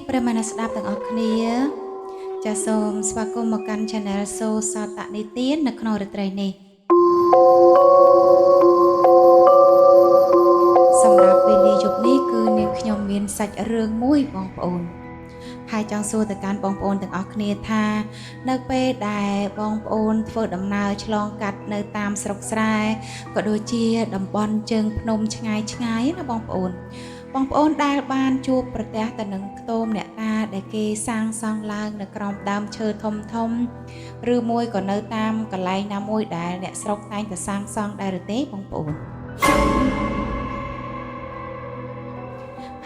ប្រិយមិត្តអ្នកស្ដាប់ទាំងអស់គ្នាចាសសូមស្វាគមន៍មកកាន់ Channel សូសតនិទាននៅក្នុងរាត្រីនេះសម្រាប់វេលាយប់នេះគឺនាងខ្ញុំមានសាច់រឿងមួយបងប្អូនហើយចង់សួរទៅកាន់បងប្អូនទាំងអស់គ្នាថានៅពេលដែលបងប្អូនធ្វើដំណើរឆ្លងកាត់នៅតាមស្រុកស្រែក៏ដូចជាតំបន់ជើងភ្នំឆ្ងាយឆ្ងាយណាបងប្អូនបងប្អូនដែលបានជួបប្រទះទៅនឹងខ្ទមអ្នកតាដែលគេសាងសង់ឡើងនៅក្រោមដើមឈើធំធំឬមួយក៏នៅតាមកន្លែងណាមួយដែលអ្នកស្រុកតែងតែសាងសង់ដែរឬទេបងប្អូន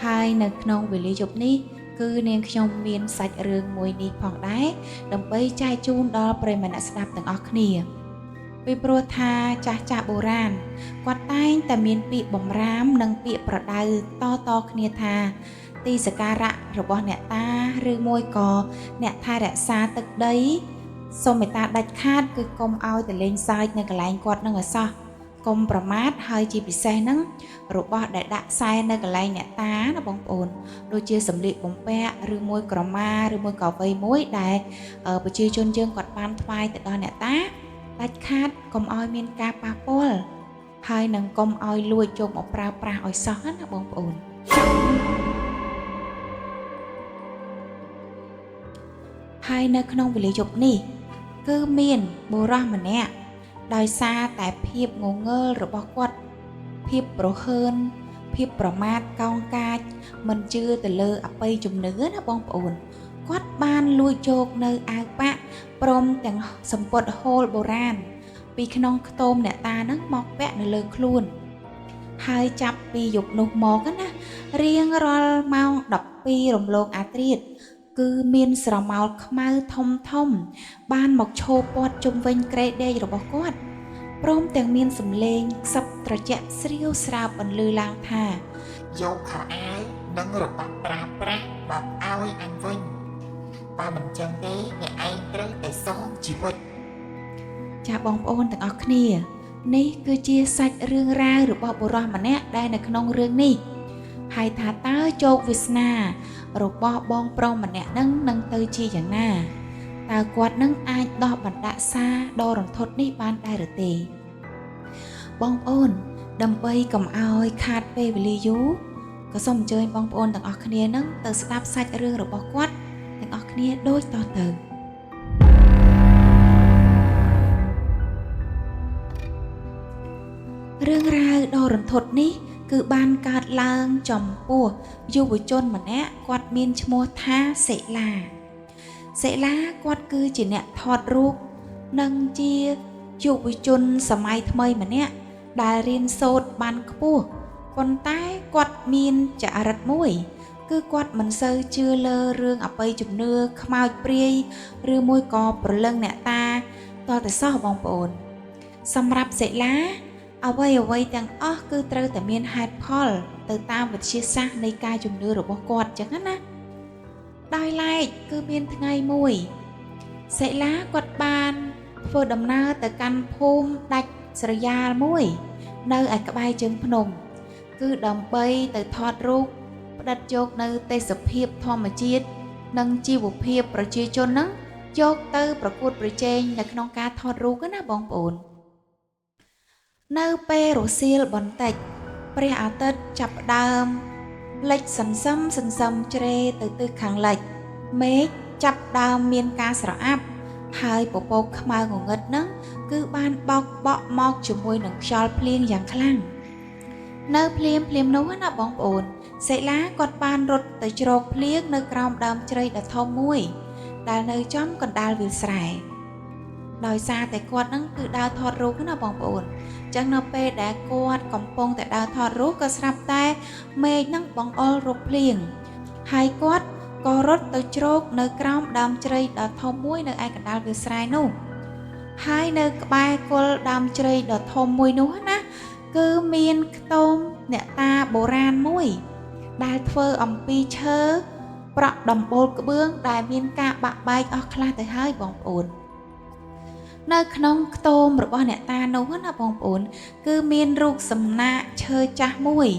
ហើយនៅក្នុងវេលាយប់នេះគឺនាងខ្ញុំមានសាច់រឿងមួយនេះផងដែរដើម្បីចែកជូនដល់ប្រិយមិត្តអ្នកស្ដាប់ទាំងអស់គ្នាពីព្រោះថាចាស់ចាស់បុរាណគាត់តែងតែមានពាក្យបំរាមនិងពាក្យប្រដៅតតគ្នាថាទីសក្ការៈរបស់អ្នកតាឬមួយក៏អ្នកថែរក្សាទឹកដីសូមមេត្តាដាច់ខាតគឺកុំឲ្យទៅលេងសើចនៅកន្លែងគាត់នឹងឲ្យសោះកុំប្រមាថហើយជាពិសេសហ្នឹងរបស់ដែលដាក់ខ្សែនៅកន្លែងអ្នកតាណាបងប្អូនដូចជាសម្លៀកបំពាក់ឬមួយក្រមាឬមួយក៏អ្វីមួយដែលប្រជាជនយើងគាត់បានថ្វាយទៅដល់អ្នកតាដាច់ខាតកុំឲ្យមានការប៉ះពាល់ហើយនឹងកុំឲ្យលួចយកមកប្រើប្រាស់ឲ្យសោះណាបងប្អូនហើយនៅក្នុងវេលាយប់នេះគឺមានបុរសម្នាក់ដោយសារតែភាពងងើលរបស់គាត់ភាពប្រហើនភាពប្រមាថកោងកាចមិនជឿទៅលើអបិយជំនឿណាបងប្អូនគាត់បានលួចយកនៅអាវប៉ាក់ព្រមទាំងសម្ពត់ហូលបុរាណពីក្នុងខ្ទមអ្នកតានឹងមកពាក់នៅលើខ្លួនហើយចាប់ពីយប់នោះមកណារៀងរាល់ម៉ោង12រំលងអាធ្រាត្រគឺមានស្រមោលខ្មៅធំធំបានមកឈរព័ទ្ធជុំវិញគ្រែដេករបស់គាត់ព្រមទាំងមានសំឡេងខ្សឹបត្រជាក់ស្រាវស្រាវបន្លឺឡើងថាយកខោអាវនិងរបស់ប្រើប្រាស់មកឲ្យអញវិញបើមិនចឹងទេអ្នកឯងត្រូវតែសងជីវិតចាបងប្អូនទាំងអស់គ្នានេះគឺជាសាច់រឿងរ៉ាវរបស់បុរសម្នាក់ដែលនៅក្នុងរឿងនេះហើយថាតើជោគវាសនារបស់បងប្រុសម្នាក់នឹងនឹងទៅជាយ៉ាងណាតើគាត់នឹងអាចដោះបណ្ដាក់សារដ៏រន្ធត់នេះបានដែរឬទេបងប្អូនដើម្បីកុំឲ្យខាតពេលវេលាយូរក៏សូមអញ្ជើញបងប្អូនទាំងអស់គ្នានឹងទៅស្ដាប់សាច់រឿងរបស់គាត់ទាំងអស់គ្នាដូចតទៅរឿងរ៉ាវដ៏រន្ធត់នេះគឺបានកើតឡើងចំពោះយុវជនម្នាក់គាត់មានឈ្មោះថាសិលាសិលាគាត់គឺជាអ្នកថតរូបនិងជាយុវជនសម័យថ្មីម្នាក់ដែលរៀនសូត្របានខ្ពស់ប៉ុន្តែគាត់មានចរិតមួយគឺគាត់មិនសូវជឿលើរឿងអបិយជំនឿខ្មោចព្រាយឬមួយក៏ព្រលឹងអ្នកតាតតែសោះបងប្អូនសម្រាប់សិលាអ្វីទាំងអស់គឺត្រូវតែមានហេតុផលទៅតាមវិទ្យាសាស្ត្រនៃការជំនឿរបស់គាត់ចឹងណាដោយឡែកគឺមានថ្ងៃមួយសិលាគាត់បានធ្វើដំណើរទៅកាន់ភូមិដាច់ស្រយាលមួយនៅឯក្បែរជើងភ្នំគឺដើម្បីទៅថតរូបផ្ដិតយកនៅទេសភាពធម្មជាតិនិងជីវភាពប្រជាជនហ្នឹងយកទៅប្រកួតប្រជែងនៅក្នុងការថតរូបណាបងប្អូននៅពេលរសៀលបន្តិចព្រះអាទិត្យចាប់ផ្ដើមលិចសន្សឹមសន្សឹមជ្រេទៅទិសខាងលិចមេឃចាប់ដើមមានការស្រអាប់ហើយពពកខ្មៅងងឹតហ្នឹងគឺបានបោកបក់មកជាមួយនឹងខ្យល់ភ្លៀងយ៉ាងខ្លាំងនៅភ្លាមភ្លាមនោះណាបងប្អូនសិលាគាត់បានរត់ទៅជ្រកភ្លៀងនៅក្រោមដើមជ្រៃដ៏ធំមួយដែលនៅចំកណ្ដាលវាលស្រែដោយសារតែគាត់នឹងគឺដើរថតរូបណាបងប្អូនចឹងនៅពេលដែលគាត់កំពុងតែដើរថតរូបក៏ស្រាប់តែមេឃនឹងបង្អុររកភ្លៀងហើយគាត់ក៏រត់ទៅជ្រកនៅក្រោមដើមជ្រៃដ៏ធំមួយនៅឯកណ្ដាលវាលស្រែនោះហើយនៅក្បែរគល់ដើមជ្រៃដ៏ធំមួយនោះណាគឺមានខ្ទមអ្នកតាបុរាណមួយដែលធ្វើអំពីឈើប្រក់ដំបូលក្បឿងដែលមានការបាក់បែកអស់ខ្លះទៅហើយបងប្អូននៅក្នុងខ្ទមរបស់អ្នកតានោះណាបងប្អូនគឺមានរូបសំណាកឈើចាស់មួយ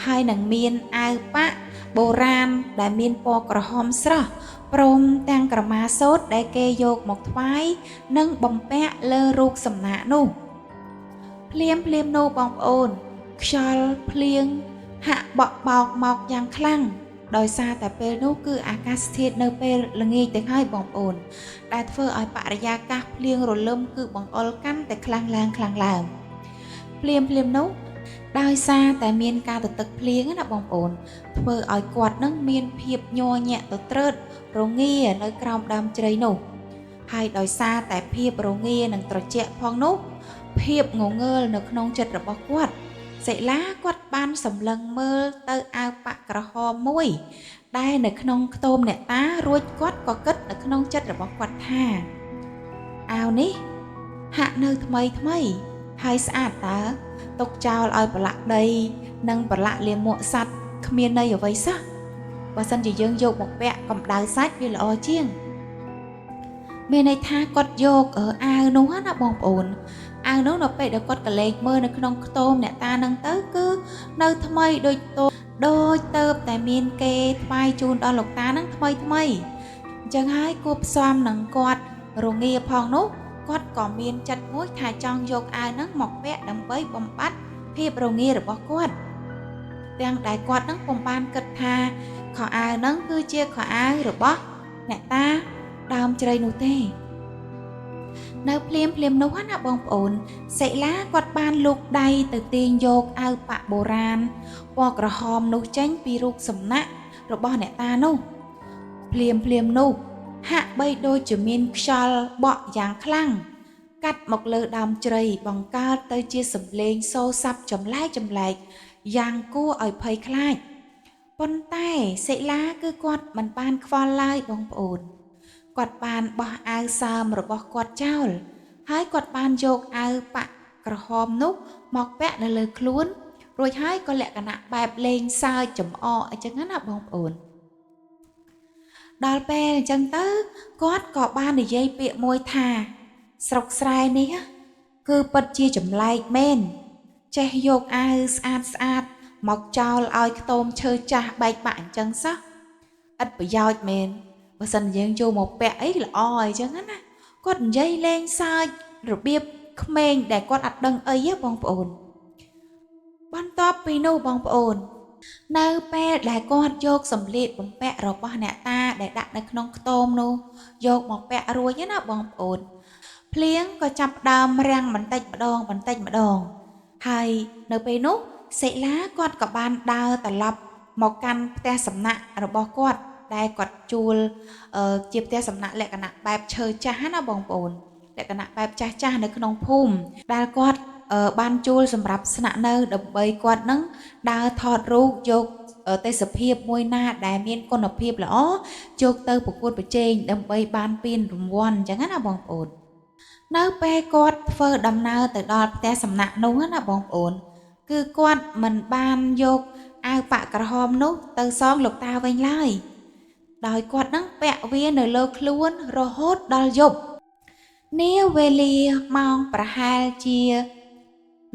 ហើយនឹងមានអាវប៉ាក់ បុរាណដែលមានពណ៌ក្រហមស្រស់ព្រមទាំងក្រមាសូត្រដែលគេយកមកថ្វាយនិងបំពាក់លើរូបសំណាកនោះភ្លាមភ្លាមនោះបងប្អូនខ្យល់ភ្លៀងហាក់បក់បោកមកយ៉ាងខ្លាំងដោយសារតែពេលនោះគឺអាកាសធាតុនៅពេលល្ងាចទៅហើយបងប្អូនដែលធ្វើឲ្យបរិយាកាសភ្លៀងរលឹមគឺបង្អុរកាន់តែខ្លាំងឡើងខ្លាំងឡើងភ្លាមភ្លាមនោះដោយសារតែមានការទទឹកភ្លៀងណាបងប្អូនធ្វើឲ្យគាត់នឹងមានភាពញ័រញាក់ទត្រើតរងានៅក្រោមដើមជ្រៃនោះហើយដោយសារតែភាពរងានិងត្រជាក់ផងនោះភាពងងើលនៅក្នុងចិត្តរបស់គាត់សិលាគាត់បានសម្លឹងមើលទៅអាវប៉ាក់ក្រហមមួយដែលនៅក្នុងខ្ទមអ្នកតារួចគាត់ក៏គិតនៅក្នុងចិត្តរបស់គាត់ថាអាវនេះហាក់នៅថ្មីថ្មីហើយស្អាតតើទុកចោលឲ្យប្រឡាក់ដីនិងប្រឡាក់លាមកសត្វគ្មានន័យអ្វីសោះបើសិនជាយើងយកមកពាក់កម្ដៅសាច់វាល្អជាងមានន័យថាគាត់យកអាវនោះណាបងប្អូនអាវនោះនៅពេលដែលគាត់កលេចមើលនៅក្នុងខ្ទមអ្នកតានឹងទៅគឺនៅថ្មីដូចតដូចទៅតែមានគេថ្វាយជូនដល់លោកតានឹងថ្មីថ្មីអញ្ចឹងហើយគួបផ្សំនឹងគាត់រងាផងនោះគាត់ក៏មានចិត្តមួយថាចង់យកអាវនឹងមកពាក់ដើម្បីបំបត្តិភាពរងារបស់គាត់ទាំងដែលគាត់នឹងពុំបានគិតថាខោអាវនឹងគឺជាខោអាវរបស់អ្នកតាដើមជ្រៃនោះទេនៅភ្លាមភ្លាមនោះណាបងប្អូនសិលាគាត់បានលូកដៃទៅទាញយកអាវប៉ាក់បុរាណពណ៌ក្រហមនោះចេញពីរូបសំណាករបស់អ្នកតានោះភ្លាមភ្លាមនោះហាក់បីដូចជាមានខ្យល់បក់យ៉ាងខ្លាំងកាត់មកលើដើមជ្រៃបង្កើតទៅជាសម្លេងសូរស័ព្ទចម្លែកចម្លែកយ៉ាងគួរឲ្យភ័យខ្លាចប៉ុន្តែសិលាគឺគាត់មិនបានខ្វល់ឡើយបងប្អូនគាត់បានបោះអាវសើមរបស់គាត់ចោលហើយគាត់បានយកអាវប៉ាក់ក្រហមនោះមកពាក់នៅលើខ្លួនរួចហើយក៏លក្ខណៈបែបលេងសើចចំអកអញ្ចឹងណាបងប្អូនដល់ពេលអញ្ចឹងទៅគាត់ក៏បាននិយាយពាក្យមួយថាស្រុកស្រែនេះគឺពិតជាចម្លែកមែនចេះយកអាវស្អាតស្អាតមកចោលឲ្យខ្ទមឈើចាស់បែកបាក់អញ្ចឹងសោះឥតប្រយោជន៍មែនបើសិនយើងចូលមកពាក់អីល្អអីចឹងណាគាត់និយាយលេងសើចរបៀបក្មេងដែលគាត់អត់ដឹងអីហ៎បងប្អូនបន្ទាប់ពីនោះបងប្អូននៅពេលដែលគាត់យកសម្លៀកបំពាក់របស់អ្នកតាដែលដាក់នៅក្នុងខ្ទមនោះយកមកពាក់រួចណាបងប្អូនភ្លៀងក៏ចាប់ផ្ដើមរាំងបន្តិចម្ដងបន្តិចម្ដងហើយនៅពេលនោះសិលាគាត់ក៏បានដើរត្រឡប់មកកាន់ផ្ទះសំណាក់របស់គាត់ដែលគាត់ជួលជាផ្ទះសំណាក់លក្ខណៈបែបឈើចាស់ណាបងប្អូនលក្ខណៈបែបចាស់ចាស់នៅក្នុងភូមិដែលគាត់បានជួលសម្រាប់ស្នាក់នៅដើម្បីគាត់នឹងដើរថតរូបយកទេសភាពមួយណាដែលមានគុណភាពល្អយកទៅប្រកួតប្រជែងដើម្បីបានពានរង្វាន់អញ្ចឹងណាបងប្អូននៅពេលគាត់ធ្វើដំណើរទៅដល់ផ្ទះសំណាក់នោះណាបងប្អូនគឺគាត់មិនបានយកអាវប៉ាក់ក្រហមនោះទៅសងលោកតាវិញឡើយដោយគាត់នឹងពាក់វានៅលើខ្លួនរហូតដល់យប់នាវេលាម៉ោងប្រហែលជា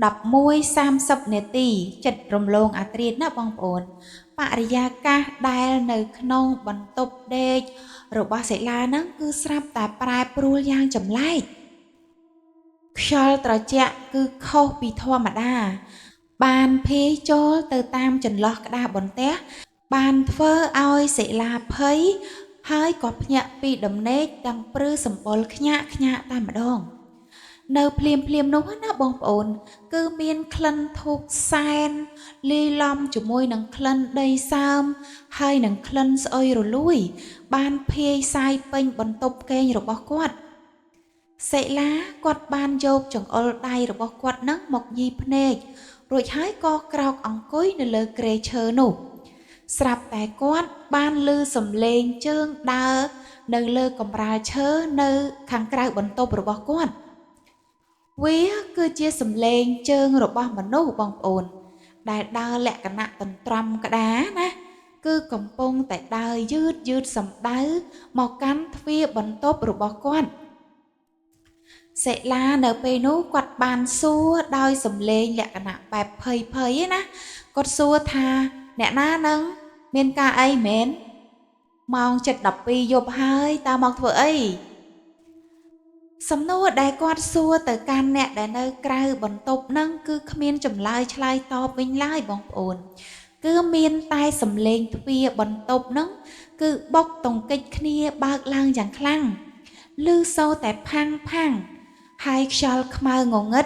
11:30 នាទីចិត្តរំលងអាត្រៀតណាបងប្អូនបរិយាកាសដែលនៅក្នុងបន្ទប់ដេករបស់សិលានឹងគឺស្រាប់តែប្រែប្រួលយ៉ាងចម្លែកខ្យល់ត្រជាក់គឺខុសពីធម្មតាបានភាយចូលទៅតាមចន្លោះក្តារបន្ទះបានធ្វើឲ្យសិលាភ័យហើយក៏ភ្ញាក់ពីដំណេកទាំងព្រឺសម្បុរខ្ញាក់ខ្ញាក់តែម្ដងនៅភ្លាមភ្លាមនោះណាបងប្អូនគឺមានក្លិនធូបសែនលាយឡំជាមួយនឹងក្លិនដីសើមហើយនឹងក្លិនស្អុយរលួយបានភាយសាយពេញបន្ទប់គេងរបស់គាត់សិលាគាត់បានយកចង្អុលដៃរបស់គាត់នឹងមកញីភ្នែករួចហើយក៏ក្រោកអង្គុយនៅលើគ្រែឈើនោះស្រាប់តែគាត់បានឮសំឡេងជើងដើរនៅលើកម្រាលឈើនៅខាងក្រៅបន្ទប់របស់គាត់វាគឺជាសំឡេងជើងរបស់មនុស្សបងប្អូនដែលដើរលក្ខណៈទន្ទ្រាំក្តារណាគឺកំពុងតែដើរយឺតយឺតសំដៅមកកាន់ទ្វារបន្ទប់របស់គាត់សិលានៅពេលនោះគាត់បានសួរដោយសំឡេងលក្ខណៈបែបភ័យភ័យណាគាត់សួរថាអ្នកណានឹង មានការអីមែនម៉ោង7:12យប់ហើយតើមកធ្វើអីសំណួរដែលគាត់សួរទៅកាន់អ្នកដែលនៅក្រៅបន្ទប់ហ្នឹងគឺគ្មានចម្លើយឆ្លើយតបវិញឡើយបងប្អូនគឺមានតែសំឡេងទ្វារបន្ទប់ហ្នឹងគឺបុកតង្គិចគ្នាបើកឡើងយ៉ាងខ្លាំងឮសូរតែផាំងផាំងហើយខ្យល់ខ្មៅងងឹត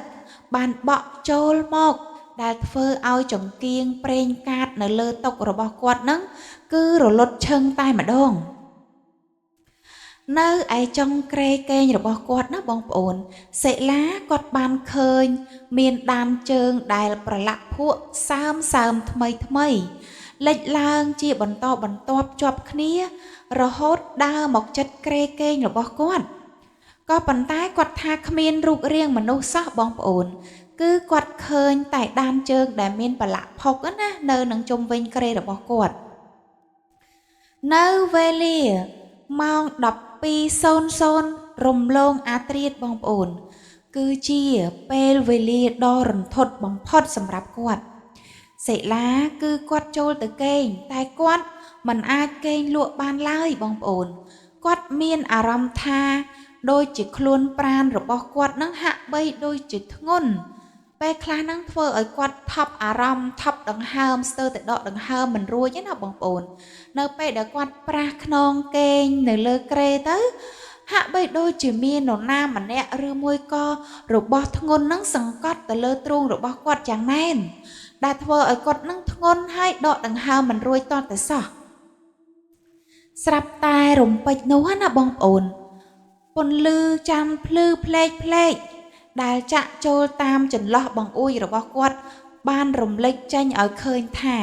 បានបក់ចូលមកដែលធ្វើឲ្យចង្គៀងប្រេងកាតនៅលើតុរបស់គាត់ហ្នឹងគឺរលត់ឈឹងតែម្ដងនៅឯចុងគ្រែគេងរបស់គាត់ណាបងប្អូនសិលាគាត់បានឃើញមានដានជើងដែលប្រឡាក់ភក់សើមសើមថ្មីថ្មីលេចឡើងជាបន្តបន្ទាប់ជាប់គ្នារហូតដើរមកចិត្តគ្រែគេងរបស់គាត់ក៏ប៉ុន្តែគាត់ថាគ្មានរូបរាងមនុស្សសោះបងប្អូនគឺគាត់ឃើញតែដានជើងដែលមានប្រឡាក់ផុកណានៅនឹងជុំវិញគ្រែរបស់គាត់នៅវេលាម៉ោង12:00រំលងអាត្រៀតបងប្អូនគឺជាពេលវេលាដ៏រន្ធត់បំផុតសម្រាប់គាត់សិលាគឺគាត់ចូលទៅគេងតែគាត់មិនអាចគេងលក់បានឡើយបងប្អូនគាត់មានអារម្មណ៍ថាដូចជាខ្លួនប្រាណរបស់គាត់នឹងហាក់បីដូចជាធ្ងន់ពេលខ្លះនឹងធ្វើឲ្យគាត់ថប់អារម្មណ៍ថប់ដង្ហើមស្ទើរតែដកដង្ហើមមិនរួចទេណាបងប្អូននៅពេលដែលគាត់ប្រាស់ខ្នងគេងនៅលើគ្រែទៅហាក់បីដូចជាមាននរណាម្នាក់ឬមួយក៏របស់ធ្ងន់នឹងសង្កត់ទៅលើទ្រូងរបស់គាត់យ៉ាងណែនដែលធ្វើឲ្យគាត់នឹងធ្ងន់ហើយដកដង្ហើមមិនរួចតតែសោះស្រាប់តែរំពេចនោះណាបងប្អូនពន្លឺចាំភ្លឺផ្លេកផ្លេកដែលចាក់ចូលតាមចន្លោះបង្អួចរបស់គាត់បានរំលេចចេញឲ្យឃើញថា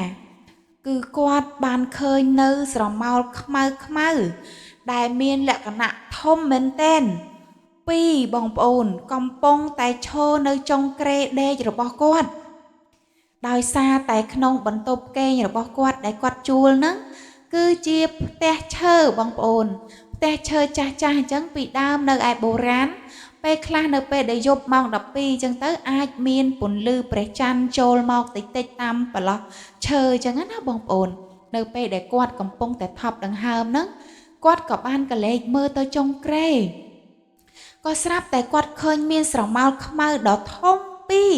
គឺគាត់បានឃើញនៅស្រមោលខ្មៅខ្មៅដែលមានលក្ខណៈធំមែនទែនពីរបងប្អូនកំពុងតែឈរនៅចុងគ្រែដេករបស់គាត់ដោយសារតែក្នុងបន្ទប់គេងរបស់គាត់ដែលគាត់ជួលហ្នឹងគឺជាផ្ទះឈើបងប្អូនផ្ទះឈើចាស់ចាស់អញ្ចឹងពីដើមនៅឯបុរាណពេលខ្លះនៅពេលដែលយប់ម៉ោង12អញ្ចឹងទៅអាចមានពន្លឺព្រះច័ន្ទចូលមកតិចតិចតាមប្រឡោះឈើអញ្ចឹងណាបងប្អូននៅពេលដែលគាត់កំពុងតែថប់ដង្ហើមហ្នឹងគាត់ក៏បានកលេចមើលទៅចុងគ្រែក៏ស្រាប់តែគាត់ឃើញមានស្រមោលខ្មៅដ៏ធំពីរ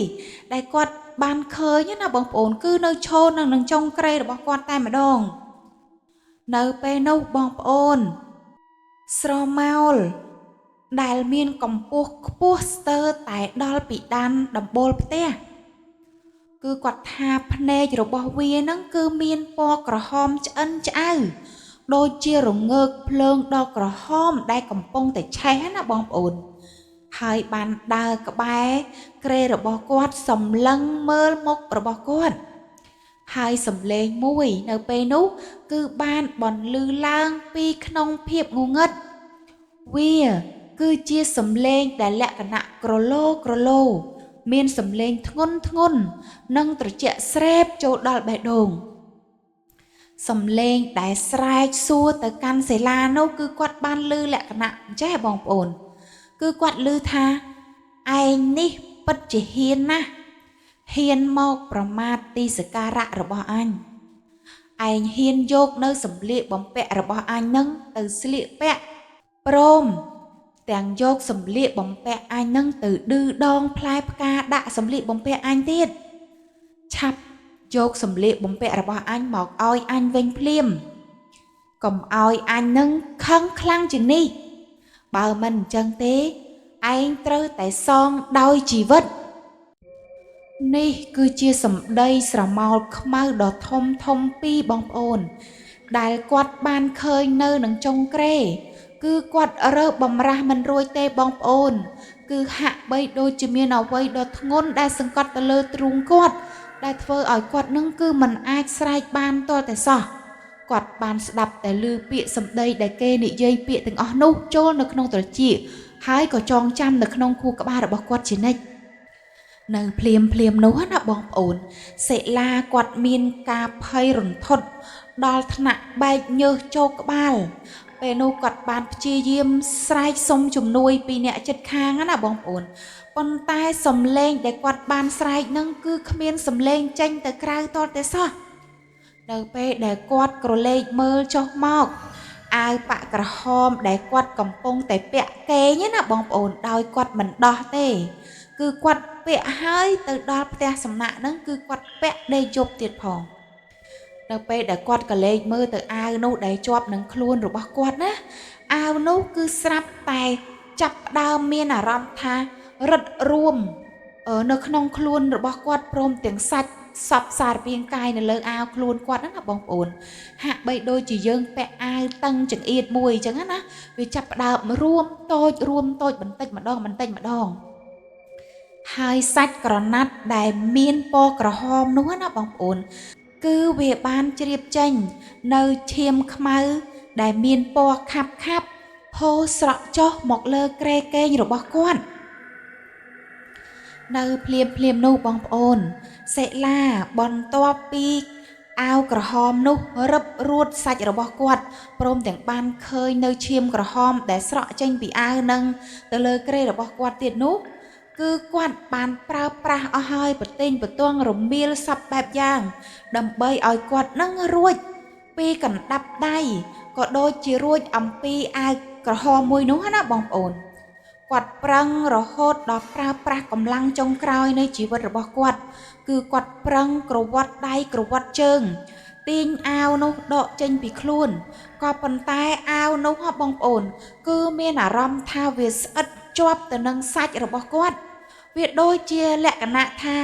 ដែលគាត់បានឃើញណាបងប្អូនគឺនៅឈរនឹងចុងគ្រែរបស់គាត់តែម្ដងនៅពេលនោះបងប្អូនស្រមោលដែលមានកម្ពស់ខ្ពស់ស្ទើរតែដល់ពីដានដំបូលផ្ទះគឺគាត់ថាភ្នែករបស់វានឹងគឺមានពណ៌ក្រហមឆ្អិនឆ្អៅដូចជារងើកភ្លើងដ៏ក្រហមដែលកំពុងតែឆេះណាបងប្អូនហើយបានដើរក្បែរគ្រែរបស់គាត់សម្លឹងមើលមុខរបស់គាត់ហើយសំឡេងមួយនៅពេលនោះគឺបានបន្លឺឡើងពីក្នុងភាពងងឹតវាគឺជាសំឡេងដែលលក្ខណៈក្រឡូក្រឡូមានសំឡេងធ្ងន់ធ្ងន់និងត្រជាក់ស្រេបចូលដល់បេះដូងសំឡេងដែលស្រែកសួរទៅកាន់សិលានោះគឺគាត់បានឮលក្ខណៈចេះបងប្អូនគឺគាត់ឮថាឯងនេះពិតជាហ៊ានណាស់ហ៊ានមកប្រមាថទីសក្ការៈរបស់អញឯងហ៊ានយកនៅសម្លៀកបំពាក់របស់អញនឹងទៅស្លៀកពាក់ព្រមទាំងយកសម្លៀកបំពាក់អញនឹងទៅឌឺដងផ្លែផ្កាដាក់សម្លៀកបំពាក់អញទៀតឆាប់យកសម្លៀកបំពាក់របស់អញមកឲ្យអញវិញភ្លាមកុំឲ្យអញនឹងខឹងខ្លាំងជាងនេះបើមិនអញ្ចឹងទេឯងត្រូវតែសងដោយជីវិតនេះគឺជាសម្ដីស្រមោលខ្មៅដ៏ធំធំពីរបងប្អូនដែលគាត់បានឃើញនៅនឹងចុងគ្រែគឺគាត់រើបំរាស់មិនរួចទេបងប្អូនគឺហាក់បីដូចជាមានអ្វីដ៏ធ្ងន់ដែលសង្កត់ទៅលើទ្រូងគាត់ដែលធ្វើឲ្យគាត់នឹងគឺមិនអាចស្រែកបានទាល់តែសោះគាត់បានស្ដាប់តែឮពាក្យសម្ដីដែលគេនិយាយពាក្យទាំងអស់នោះចូលនៅក្នុងត្រចៀកហើយក៏ចងចាំនៅក្នុងខួរក្បាលរបស់គាត់ជានិច្ចនៅភ្លាមភ្លាមនោះណាបងប្អូនសិលាគាត់មានការភ័យរន្ធត់ដល់ថ្នាក់បែកញើសជោកក្បាលពេលនោះគាត់បានព្យាយាមស្រែកសុំជំនួយពីអ្នកជិតខាងណាបងប្អូនប៉ុន្តែសំឡេងដែលគាត់បានស្រែកនឹងគឺគ្មានសំឡេងចេញទៅក្រៅទាល់តែសោះ នៅពេលដែលគាត់ក្រឡេកមើលចុះមកអាវប៉ាក់ក្រហមដែលគាត់កំពុងតែពាក់កេងណាបងប្អូនដោយគាត់មិនដោះទេគឺគាត់ពាក់ហើយទៅដល់ផ្ទះសំណាក់ហ្នឹងគឺគាត់ពាក់ដេកយប់ទៀតផងនៅពេលដែលគាត់ក៏លេចមើលទៅអាវនោះដែលជាប់នឹងខ្លួនរបស់គាត់ណាអាវនោះគឺស្រាប់តែចាប់ផ្ដើមមានអារម្មណ៍ថារឹតរួមនៅក្នុងខ្លួនរបស់គាត់ព្រមទាំងសាច់សពសារពាង្គកាយនៅលើអាវខ្លួនគាត់ហ្នឹងណាបងប្អូនហាក់បីដូចជាយើងពាក់អាវតឹងចង្អៀតមួយអញ្ចឹងណាវាចាប់ផ្ដើមរួមតូចរួមតូចបន្តិចម្ដងបន្តិចម្ដងហើយសាច់ក្រណាត់ដែលមានពណ៌ក្រហមនោះណាបងប្អូនគឺវាបានជ្រាបចេញនៅឈាមខ្មៅដែលមានពណ៌ខាប់ខាប់ហូរស្រក់ចុះមកលើគ្រែគេងរបស់គាត់នៅភ្លាមភ្លាមនោះបងប្អូនសិលាបន្ទាប់ពីអាវក្រហមនោះរឹបរួតសាច់របស់គាត់ព្រមទាំងបានឃើញនៅឈាមក្រហមដែលស្រក់ចេញពីអាវនឹងទៅលើគ្រែរបស់គាត់ទៀតនោះគឺគាត់បានប្រើប្រាស់អស់ហើយប្រទិញប្រទងរមៀលសពបែបយ៉ាងដើម្បីឲ្យគាត់នឹងរួចពីកណ្ដាប់ដៃក៏ដូចជារួចអំពីអាវក្រហមមួយនោះណាបងប្អូនគាត់ប្រឹងរហូតដល់ប្រើប្រាស់កម្លាំងចុងក្រោយនៃជីវិតរបស់គាត់គឺគាត់ប្រឹងក្រវាត់ដៃក្រវាត់ជើងទាញអាវនោះដកចេញពីខ្លួនក៏ប៉ុន្តែអាវនោះហ៎បងប្អូនគឺមានអារម្មណ៍ថាវាស្អិតជាប់ទៅនឹងសាច់របស់គាត់វាដូចជាលក្ខណៈថា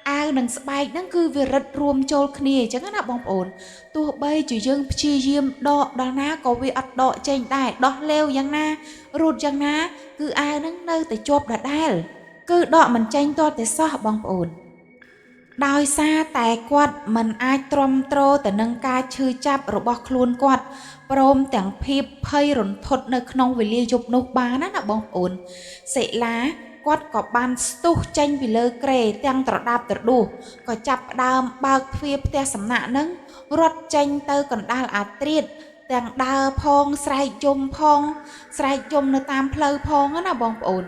អាវនិងស្បែកហ្នឹងគឺវារឹតរួមចូលគ្នាអញ្ចឹងណាបងប្អូនទោះបីជាយើងព្យាយាមដកដល់ណាក៏វាអត់ដកចេញដែរដោះលេវយ៉ាងណារូតយ៉ាងណាគឺអាវហ្នឹងនៅតែជាប់ដដែលគឺដកមិនចេញទាល់តែសោះបងប្អូនដោយសារតែគាត់មិនអាចទ្រាំទ្រទៅនឹងការឈឺចាប់របស់ខ្លួនគាត់ព្រមទាំងភាពភ័យរន្ធត់នៅក្នុងវេលាយប់នោះបានណាបងប្អូនសិលាគាត់ក៏បានស្ទុះចេញពីលើគ្រែទាំងត្រដាបត្រដួសក៏ចាប់ផ្ដើមបើកទ្វារផ្ទះសំណាក់នឹងរត់ចេញទៅកណ្ដាលអាត្រៀតទាំងដើរផងស្រែកយំផងស្រែកយំនៅតាមផ្លូវផងណាបងប្អូន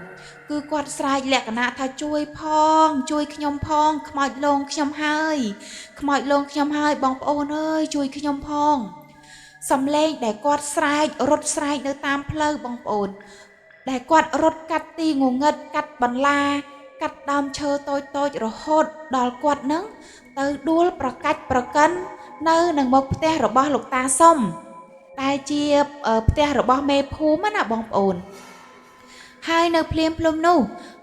គឺគាត់ស្រែកលក្ខណៈថាជួយផងជួយខ្ញុំផងខ្មោចលងខ្ញុំហើយខ្មោចលងខ្ញុំហើយបងប្អូនអើយជួយខ្ញុំផងសំឡេងដែលគាត់ស្រែករត់ស្រែកនៅតាមផ្លូវបងប្អូនដែលគាត់រត់កាត់ទីងងឹតកាត់បន្លាកាត់ដើមឈើតូចតូចរហូតដល់គាត់នឹងទៅដួលប្រកាច់ប្រកិននៅនឹងមុខផ្ទះរបស់លោកតាសុំដែលជាផ្ទះរបស់មេភូមិណាបងប្អូនហើយនៅភ្លាមភ្លុំនោះ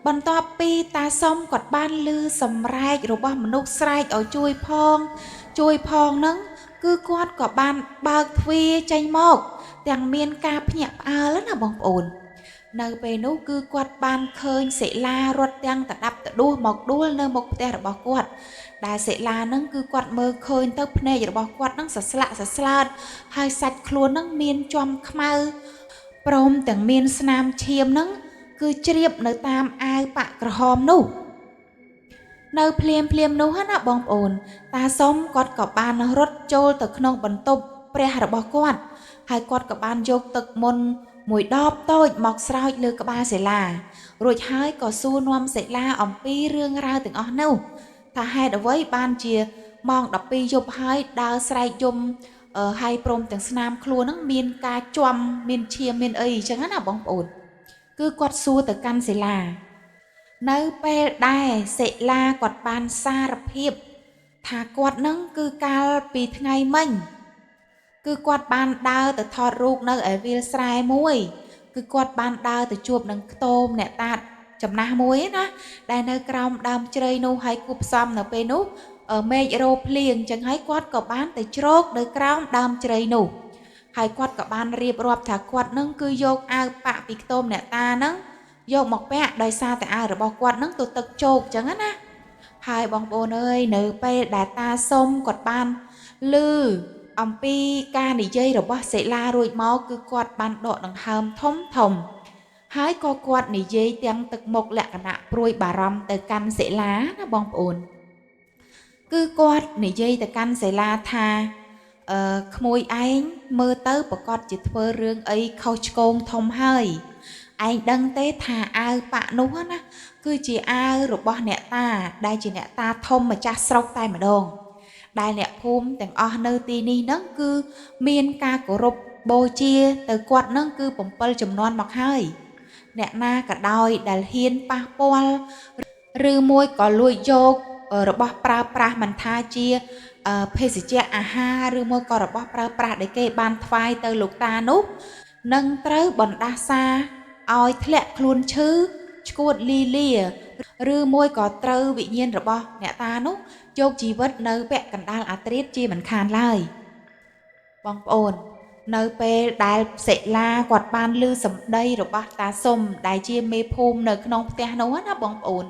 បន្ទាប់ពីតាសុំគាត់បានឮសម្រែករបស់មនុស្សស្រែកឲ្យជួយផងជួយផងនឹងគឺគាត់ក៏បានបើកទ្វារចេញមកទាំងមានការភ្ញាក់ផ្អើលណាបងប្អូននៅពេលនោះគឺគាត់បានឃើញសិលារត់ទាំងតដាប់តដួសមកដួលនៅមុខផ្ទះរបស់គាត់ដែលសិលានឹងគឺគាត់មើលឃើញទៅភ្នែករបស់គាត់នឹងសស្លាក់សស្លើតហើយសាច់ខ្លួននឹងមានជាំខ្មៅព្រមទាំងមានស្នាមឈាមនឹងគឺជ្រាបនៅតាមអាវប៉ាក់ក្រហមនោះនៅភ្លាមភ្លាមនោះណាបងប្អូនតាសុំគាត់ក៏បានរត់ចូលទៅក្នុងបន្ទប់ព្រះរបស់គាត់ហើយគាត់ក៏បានយកទឹកមន្តមួយដបតូចមកស្រោចលើក្បាលសិលារួចហើយក៏សួរនាំសិលាអំពីរឿងរ៉ាវទាំងអស់នោះថាហេតុអ្វីបានជាម៉ោង12យប់ហើយដើរស្រែកយំហើយព្រមទាំងស្នាមខ្លួននឹងមានការជាំមានឈាមមានអីអញ្ចឹងណាបងប្អូនគឺគាត់សួរទៅកាន់សិលានៅពេលដែលសិលាគាត់បានសារភាពថាគាត់នឹងគឺកាលពីថ្ងៃមិញគឺគាត់បានដើរទៅថតរូបនៅឯវាលស្រែមួយគឺគាត់បានដើរទៅជួបនឹងខ្ទមអ្នកតាចំណាស់មួយណាដែលនៅក្រោមដើមជ្រៃនោះហើយគួបផ្សំនៅពេលនោះមេឃរោភ្លៀងចឹងហើយគាត់ក៏បានទៅជ្រកនៅក្រោមដើមជ្រៃនោះហើយគាត់ក៏បានរៀបរាប់ថាគាត់នឹងគឺយកអាវប៉ាក់ពីខ្ទមអ្នកតានឹងយកមកពាក់ដោយសារតែអាវរបស់គាត់នឹងទៅទឹកជោកចឹងណាហើយបងប្អូនអើយនៅពេលដែលតាសុំគាត់បានឮអំពីការនិយាយរបស់សិលារួចមកគឺគាត់បានដកដង្ហើមធំធំហើយក៏គាត់និយាយទាំងទឹកមុខលក្ខណៈព្រួយបារម្ភទៅកាន់សិលាណាបងប្អូនគឺគាត់និយាយទៅកាន់សិលាថាក្មួយឯងមើលទៅប្រកាសជាធ្វើរឿងអីខុសឆ្គងធំហើយឯងដឹងទេថាអាវប៉ាក់នោះណាគឺជាអាវរបស់អ្នកតាដែលជាអ្នកតាធំម្ចាស់ស្រុកតែម្ដង ដែលអ្នកភូមិទាំងអស់នៅទីនេះហ្នឹងគឺមានការគោរពបូជាទៅគាត់ហ្នឹងគឺ7ចំនួនមកហើយអ្នកណាក៏ដោយដែលហ៊ានប៉ះពាល់ឬមួយក៏លួចយករបស់ប្រើប្រាស់មិនថាជាភេសជ្ជៈអាហារឬមួយក៏របស់ប្រើប្រាស់ដែលគេបានថ្វាយទៅលោកតានោះនឹងត្រូវបណ្ដាសាឲ្យធ្លាក់ខ្លួនឈឺឆ្កួតលីលាឬមួយក៏ត្រូវវិញ្ញាណរបស់អ្នកតានោះយកជីវិតនៅពាក់កណ្ដាលអាត្រៀតជាមិនខានឡើយបងប្អូននៅពេលដែលសិលាគាត់បានឮសម្ដីរបស់តាសុំដែលជាមេភូមិនៅក្នុងផ្ទះនោះណាបងប្អូន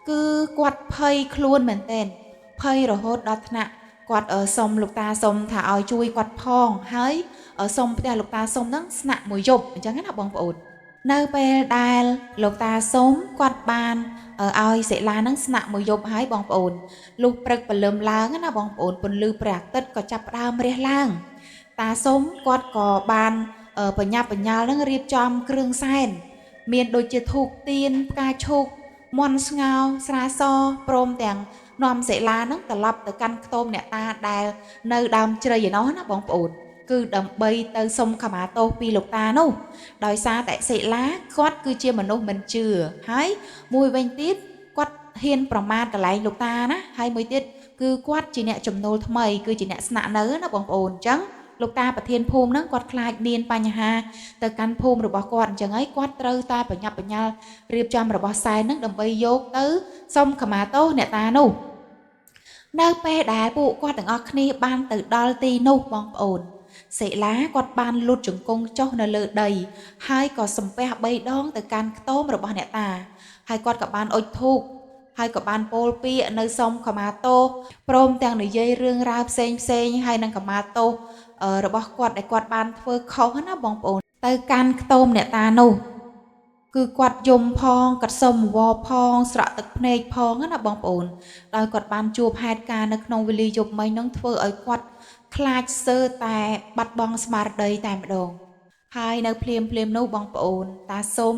គឺគាត់ភ័យខ្លួនមែនទែនភ័យរហូតដល់ថ្នាក់គាត់សុំលោកតាសុំថាឲ្យជួយគាត់ផងហើយសុំផ្ទះលោកតាសុំហ្នឹងស្នាក់មួយយប់អញ្ចឹងណាបងប្អូននៅពេលដែលលោកតាសុំគាត់បានឲ្យសិលាហ្នឹងស្នាក់មួយយប់ហើយបងប្អូនលុះព្រឹកព្រលឹមឡើងណាបងប្អូនពន្លឺព្រះអាទិត្យក៏ចាប់ផ្ដើមរះឡើងតាសុំគាត់ក៏បានបញ្ញាប់បញ្ញាល់នឹងរៀបចំគ្រឿងសែនមានដូចជាធូបទៀនផ្កាឈូកមន់ស្ងោស្រាសព្រមទាំងនាំសិលានឹងត្រឡប់ទៅកាន់ខ្ទមអ្នកតាដែលនៅដើមជ្រៃឯណោះណាបងប្អូនគឺដើម្បីទៅសុំខមាទោសពីលោកតានោះដោយសារតែសិលាគាត់គឺជាមនុស្សមិនជឿហើយមួយវិញទៀតគាត់ហ៊ានប្រមាថកន្លែងលោកតាណាហើយមួយទៀតគឺគាត់ជាអ្នកចំណូលថ្មីគឺជាអ្នកស្នាក់នៅណាបងប្អូនអញ្ចឹងលោកតាប្រធានភូមិហ្នឹងគាត់ខ្លាចមានបញ្ហាទៅកាន់ភូមិរបស់គាត់អញ្ចឹងហើយគាត់ត្រូវតែប្រញាប់ប្រញាល់រៀបចំរបស់សែនហ្នឹងដើម្បីយកទៅសុំខមាទោសអ្នកតានោះនៅពេលដែលពួកគាត់ទាំងអស់គ្នាបានទៅដល់ទីនោះបងប្អូនសិលាគាត់បានលូតជង្គង់ចុះនៅលើដីហើយក៏សំពះ3ដងទៅកាន់ខ្ទមរបស់អ្នកតាហើយគាត់ក៏បានអុជធូបហើយក៏បានពោលពាក្យនៅសុំខមាទោសព្រមទាំងនិយាយរឿងរ៉ាវផ្សេងផ្សេងហើយនឹងខមាទោសរបស់គាត់ដែលគាត់បានធ្វើខុសណាបងប្អូនទៅកាន់ខ្ទមអ្នកតានោះគឺគាត់យំផងគាត់សុំវផងស្រក់ទឹកភ្នែកផងណាបងប្អូនដោយគាត់បានជួបហេតុការណ៍នៅក្នុងវេលាយប់មិញហ្នឹងធ្វើឲ្យគាត់ខ្លាចសើតែបាត់បង់ស្មារតីតែម្ដងហើយនៅភ្លាមភ្លាមនោះបងប្អូនតាសុំ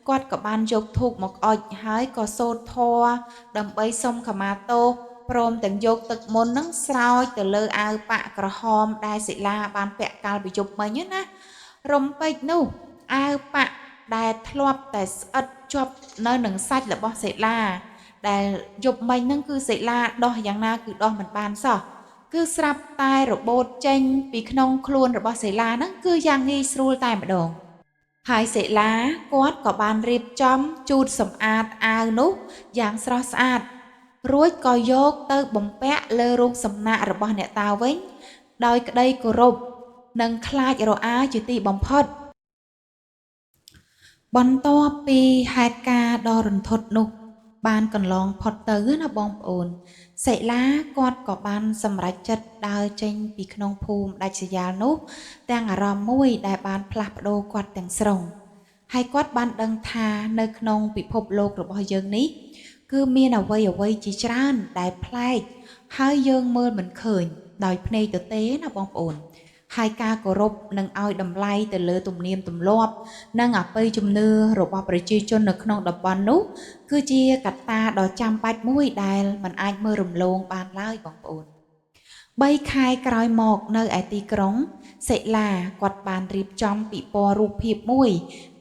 គាត់ក៏បានយកធូបមកអុជហើយក៏សូត្រធម៌ដើម្បីសុំខមាទោសព្រមទាំងយកទឹកមន្តនឹងស្រោចទៅលើអាវប៉ាក់ក្រហមដែលសិលាបានពាក់កាលពីយប់មិញណារំពេចនោះអាវប៉ាក់ដែលធ្លាប់តែស្អិតជាប់នៅនឹងសាច់របស់សិលាដែលយប់មិញហ្នឹងគឺសិលាដោះយ៉ាងណាគឺដោះមិនបានសោះគឺស្រាប់តែរបូតចេញពីក្នុងខ្លួនរបស់សិលាហ្នឹងគឺយ៉ាងងាយស្រួលតែម្ដងហើយសិលាគាត់ក៏បានរៀបចំជូតសម្អាតអាវនោះយ៉ាងស្រស់ស្អាតរួចក៏យកទៅបំពាក់លើរូបសំណាករបស់អ្នកតាវិញដោយក្តីគោរពនិងខ្លាចរអាជាទីបំផុតបន្ទាប់ពីហេតុការណ៍ដ៏រន្ធត់នោះបានកន្លងផុតទៅណាបងប្អូនសិលាគាត់ក៏បានសម្រេចចិត្តដើរចេញពីក្នុងភូមិដាច់ស្រយាលនោះទាំងអារម្មណ៍មួយដែលបានផ្លាស់ប្ដូរគាត់ទាំងស្រុងហើយគាត់បានដឹងថានៅក្នុងពិភពលោករបស់យើងនេះគឺមានអ្វីៗជាច្រើនដែលប្លែកហើយយើងមើលមិនឃើញដោយភ្នែកទទេណាបងប្អូនហើយការគោរពនិងឲ្យតម្លៃទៅលើទំនៀមទម្លាប់និងអបិយជំនឿរបស់ប្រជាជននៅក្នុងតំបន់នោះគឺជាកត្តាដ៏ចាំបាច់មួយដែលមិនអាចមើលរំលងបានឡើយបងប្អូន3ខែក្រោយមកនៅឯទីក្រុងសិលាគាត់បានរៀបចំពិព័រណ៍រូបភាពមួយ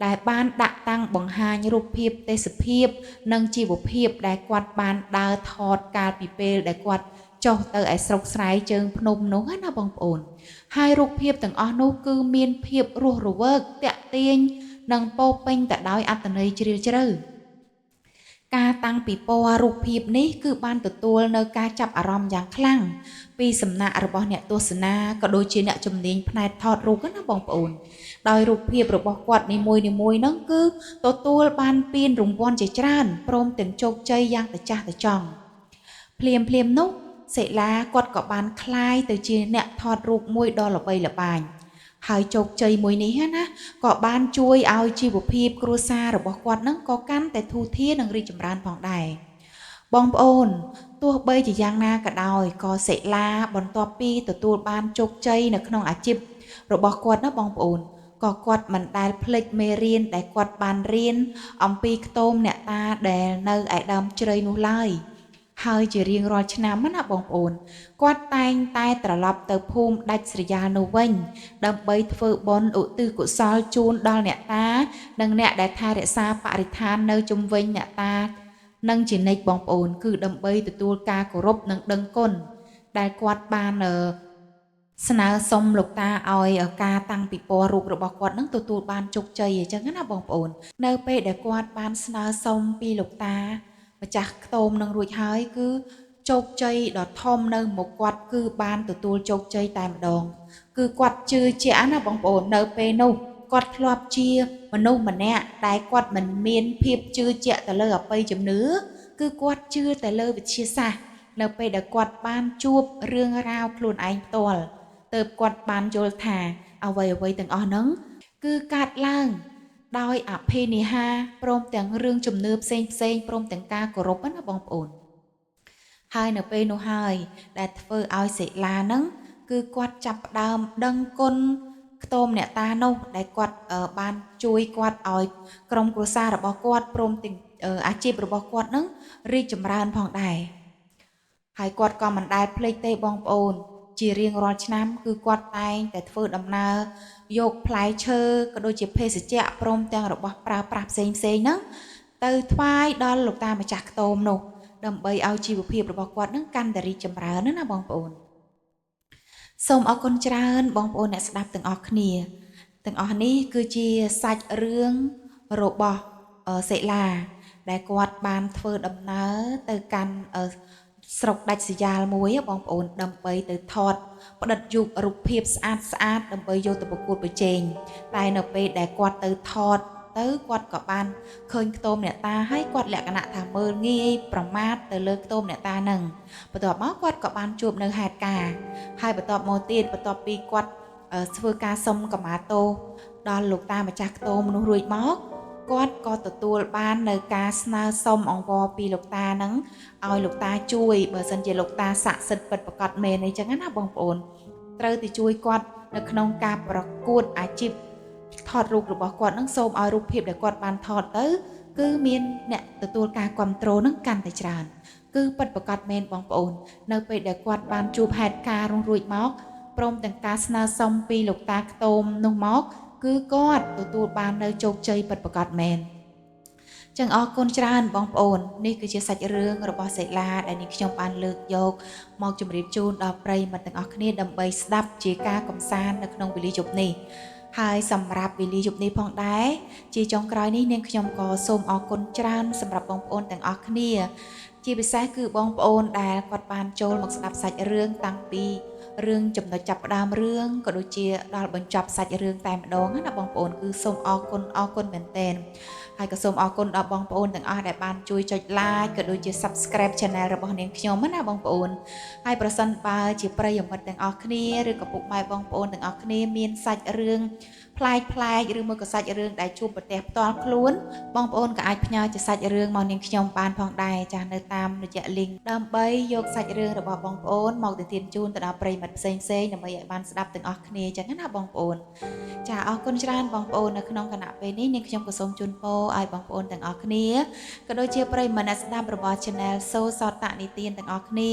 ដែលបានដាក់តាំងបង្ហាញរូបភាពទេសភាពនិងជីវភាពដែលគាត់បានដើរថតកាលពីពេលដែលគាត់ចុះទៅឯស្រុកស្រែជើងភ្នំនោះណាបងប្អូនហើយរូបភាពទាំងអស់នោះគឺមានភាពរស់រវើកទាក់ទាញនិងពោពេញទៅដោយអត្ថន័យជ្រាលជ្រៅការតាំងពិព័រណ៍រូបភាពនេះគឺបានទទួលនៅការចាប់អារម្មណ៍យ៉ាងខ្លាំងពីសំណាក់របស់អ្នកទស្សនាក៏ដូចជាអ្នកជំនាញផ្នែកថតរូបណាបងប្អូនដោយរូបភាពរបស់គាត់នីមួយៗហ្នឹងគឺទទួលបានពានរង្វាន់ជាច្រើនព្រមទាំងជោគជ័យយ៉ាងត្រចះត្រចង់ភ្លាមៗនោះសិលាគាត់ក៏បានក្លាយទៅជាអ្នកថតរូបមួយដ៏ល្បីល្បាញហើយជោគជ័យមួយនេះណាក៏បានជួយឲ្យជីវភាពគ្រួសាររបស់គាត់នឹងក៏កាន់តែធូរធារនិងរីកចម្រើនផងដែរបងប្អូនទោះបីជាយ៉ាងណាក៏ដោយក៏សិលាបន្ទាប់ពីទទួលបានជោគជ័យនៅក្នុងអាជីពរបស់គាត់ណាបងប្អូនក៏គាត់មិនដែលភ្លេចមេរៀនដែលគាត់បានរៀនអំពីខ្ទមអ្នកតាដែលនៅឯដើមជ្រៃនោះឡើយ ហើយជារៀងរាល់ឆ្នាំណាបងប្អូនគាត់តែងតែត្រឡប់ទៅភូមិដាច់ស្រយាលនោះវិញដើម្បីធ្វើបុណ្យឧទ្ទិសកុសលជូនដល់អ្នកតានិងអ្នកដែលថែរក្សាបរិស្ថាននៅជុំវិញអ្នកតានិងជានិច្ចបងប្អូនគឺដើម្បីទទួលការគោរពនិងដឹងគុណដែលគាត់បានស្នើសុំលោកតាឲ្យការតាំងពិព័រណ៍រូបរបស់គាត់នឹងទទួលបានជោគជ័យអញ្ចឹងណាបងប្អូននៅពេលដែលគាត់បានស្នើសុំពីលោកតាម្ចាស់ខ្ទមនឹងរួចហើយគឺជោគជ័យដ៏ធំនៅមុខគាត់គឺបានទទួលជោគជ័យតែម្ដងគឺគាត់ជឿជាក់ណាបងប្អូននៅពេលនោះគាត់ធ្លាប់ជាមនុស្សម្នាក់ដែលគាត់មិនមានភាពជឿជាក់ទៅលើអបិយជំនឿគឺគាត់ជឿតែលើវិទ្យាសាស្ត្រនៅពេលដែលគាត់បានជួបរឿងរ៉ាវខ្លួនឯងផ្ទាល់ទើបគាត់បានយល់ថាអ្វីៗទាំងអស់ហ្នឹងគឺកើតឡើងដោយអភិនិហាព្រមទាំងរឿងជំនឿផ្សេងៗព្រមទាំងការគោរពណាបងប្អូនហើយនៅពេលនោះហើយដែលធ្វើឲ្យសិលាហ្នឹងគឺគាត់ចាប់ផ្ដើមដឹងគុណខ្ទមអ្នកតានោះដែលគាត់បានជួយគាត់ឲ្យក្រុមគ្រួសាររបស់គាត់ព្រមទាំងអាជីពរបស់គាត់ហ្នឹងរីកចម្រើនផងដែរហើយគាត់ក៏មិនដែលភ្លេចទេបងប្អូនជារៀងរាល់ឆ្នាំគឺគាត់តែងតែធ្វើដំណើរយកផ្លែឈើក៏ដូចជាភេសជ្ជៈព្រមទាំងរបស់ប្រើប្រាស់ផ្សេងៗហ្នឹងទៅថ្វាយដល់លោកតាម្ចាស់ខ្ទមនោះដើម្បីឲ្យជីវភាពរបស់គាត់ហ្នឹងកាន់តែរីកចម្រើនណាបងប្អូនសូមអរគុណច្រើនបងប្អូនអ្នកស្ដាប់ទាំងអស់គ្នាទាំងអស់នេះគឺជាសាច់រឿងរបស់សិលាដែលគាត់បានធ្វើដំណើរទៅកាន់ស្រុកដាច់ស្រយាលមួយបងប្អូនដើម្បីទៅថតផ្ដិតយុគរូបភាពស្អាតស្អាតដើម្បីយកទៅប្រកួតប្រជែងតែនៅពេលដែលគាត់ទៅថតទៅគាត់ក៏បានឃើញខ្ទមអ្នកតាហើយគាត់លក្ខណៈថាមើលងាយប្រមាថទៅលើខ្ទមអ្នកតានឹងបន្ទាប់មកគាត់ក៏បានជួបនៅហេតុការណ៍ហើយបន្ទាប់មកទៀតបន្ទាប់ពីគាត់ធ្វើការសុំកម្មាទោសដល់លោកតាម្ចាស់ខ្ទមនោះរួចមកគាត់ក៏ទទួលបាននៅការស្នើសុំអង្វរពីលោកតានឹងឲ្យលោកតាជួយបើសិនជាលោកតាស័ក្តិសិទ្ធិពិតប្រាកដមែនអីចឹងណាបងប្អូនត្រូវទៅជួយគាត់នៅក្នុងការប្រកួតអាជីពថតរូបរបស់គាត់នឹងសូមឲ្យរូបភាពដែលគាត់បានថតទៅគឺមានអ្នកទទួលការគ្រប់គ្រងនឹងកាន់តែច្រើនគឺពិតប្រាកដមែនបងប្អូននៅពេលដែលគាត់បានជួបហេតុការណ៍រួចមកព្រមទាំងការស្នើសុំពីលោកតាខ្ទមនោះមកគឺគាត់ទទួលបាននៅជោគជ័យពិតប្រាកដមែនចឹងអរគុណច្រើនបងប្អូននេះគឺជាសាច់រឿងរបស់សិលាដែលនេះខ្ញុំបានលើកយកមកជម្រាបជូនដល់ប្រិយមិត្តទាំងអស់គ្នាដើម្បីស្ដាប់ជាការកម្សាន្តនៅក្នុងវេលាយប់នេះហើយសម្រាប់វេលាយប់នេះផងដែរជាចុងក្រោយនេះនាងខ្ញុំក៏សូមអរគុណច្រើនសម្រាប់បងប្អូនទាំងអស់គ្នាជាពិសេសគឺបងប្អូនដែលគាត់បានចូលមកស្ដាប់សាច់រឿងតាំងពីរឿងចំណុចចាប់ផ្ដើមរឿងក៏ដូចជាដល់បញ្ចប់សាច់រឿងតែម្ដងណាបងប្អូនគឺសូមអរគុណមែនទែនហើយក៏សូមអរគុណដល់បងប្អូនទាំងអស់ដែលបានជួយចុច like ក៏ដូចជា Subscribe Channel របស់នាងខ្ញុំណាបងប្អូនហើយប្រសិនបើជាប្រិយមិត្តទាំងអស់គ្នាឬក៏ពុកម៉ែបងប្អូនទាំងអស់គ្នាមានសាច់រឿងប្លែកៗឬមួយក៏សាច់រឿងដែលជួបប្រទះផ្ទាល់ខ្លួនបងប្អូនក៏អាចផ្ញើជាសាច់រឿងមកនាងខ្ញុំបានផងដែរចាស់នៅតាមរយៈ link ដើម្បីយកសាច់រឿងរបស់បងប្អូនមកទៅទានជូនទៅដល់ប្រិយមិត្តផ្សេងៗដើម្បីឲ្យបានស្ដាប់ទាំងអស់គ្នាចឹងណាបងប្អូនចាអរគុណច្រើនបងប្អូននៅក្នុងគណៈពេលនេះនាងខ្ញុំក៏សូមជូនពរឲ្យបងប្អូនទាំងអស់គ្នាក៏ដូចជាប្រិយមិត្តអ្នកស្ដាប់របស់ Channel សូសតនិទានទាំងអស់គ្នា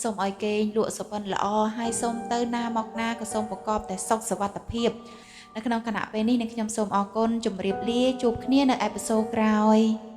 សូមឲ្យគេងលក់សុបិនល្អហើយសូមទៅណាមកណាក៏សូមប្រកបតែសុខសុវត្ថិភាពនៅក្នុងគណៈពេលនេះនាងខ្ញុំសូមអរគុណជម្រាបលាជួបគ្នានៅអេពីសូតក្រោយ។